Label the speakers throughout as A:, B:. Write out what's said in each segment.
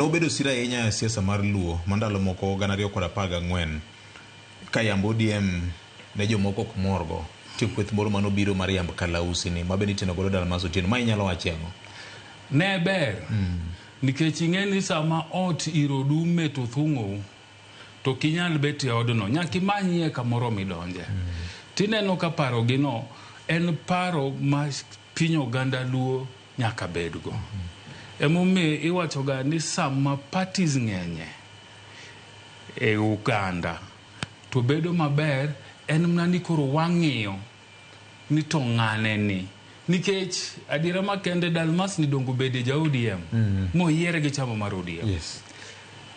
A: Nobedo sira ahinya e siasa mar Luo ma ndalo moko 2014 ka yamb ODM ne jomoko ok morgo. Nitie kweth moro mane obiro mar yamb Kalausi ni ma bende iteno godo Dalmas Otieno. Ma inyalo wache ang'o?
B: Ne ber nikech ing'e ni sama ot iro dume to thung'ou to ok inyal bet e odno nyaka imanyie kamoro midonje. Tineno ka parogino en paro ma piny oganda Luo nyaka bedgo. Emomiyo iwachoga ni sama parties ng'enye e oganda to bedo maber en mana ni koro wang'iyo ni to ng'ane ni nikech adiera makende Dalmas ni dongo bede ja ODM moyiere gi chama mar ODM.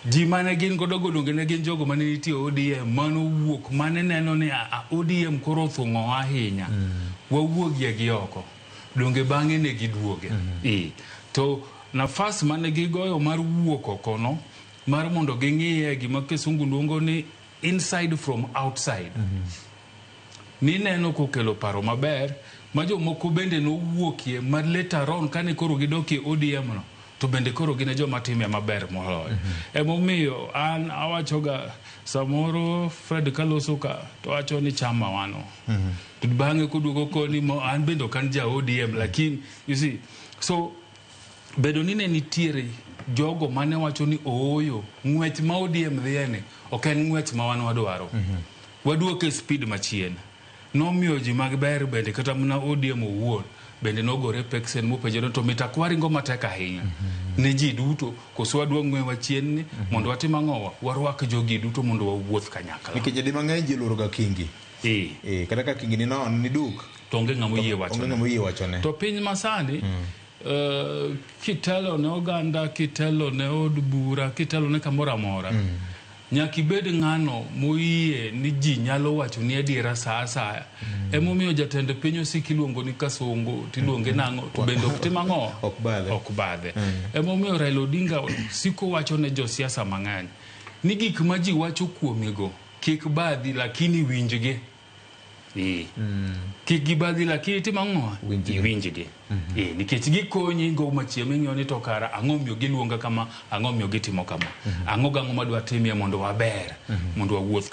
B: Ji mane gin godo go donge ne gin jogo mane nitie ODM manowuok mane neno ni a ODM koro othung'o ahinya. Wawuogie gi oko. Donge bang'e ne giduoge. To nafas mane gigoyo mar wuok oko no mar mondo ging'iye gima kisungu luongo ni inside from outside. Nineno kokelo paro maber ma jomoko bende nowuokie ma later on kane koro gidokie ODM no to bende koro gin e joma time maber moloyo. Emomiyo an awachoga samoro Fred kaloso ka to wacho ni chama wano. To bang'e koduogo koni mo an bende ok an ja ODM lakini you see so bedo ni ne nitiere jogo mane wacho ni ooyo ng'wech ma ODM dhiye ni ok en ng'wech ma wan wadwaro. Waduoke speed machien. Nomiyo ji mag ber bende kata mana ODM owuon bende nogore peksen mopenjo ni to mita kwaringo matek ahinya ne ji duto koso waduog ng'wewa chien ni mondo watim ang'owa warwak jogi duto mondo wawuoth kanyakla.
A: Nikech di mang'eny ji oluoro ga kingi. Kata ka kingi ni non ni duk.
B: To onge ng'ama oyie wachone.
A: Onge ng'ama oyie wachone.
B: To piny masani kitelo ne oganda, kitelo ne od bura, kitelo ne kamoro amora, nyaka ibed ng'ano moyie ni ji nyalo wacho ni adiera sa asaya. Emomiyo jatend piny osik iluongo ni Kasongo, tiluonge nang'o, to bende ok tim ang'o?
A: Ok badhe.
B: Ok badhe. Emomiyo Raila Odinga siko wacho ne josiasa mang'eny ni gik ma ji wacho kuomigo kik badhi lakini winjgi. Kik gibadhi lakini tim ang'o?
A: Winjgi.
B: Iwinjgi. Nikech gikonyi go machiemo ing'iyo ni to kara ang'o miyo giluonga kama, ang'o miyo gitimo kama. Ang'o gang'o madwa timie mondo waber, mondo wawuoth kanyakla.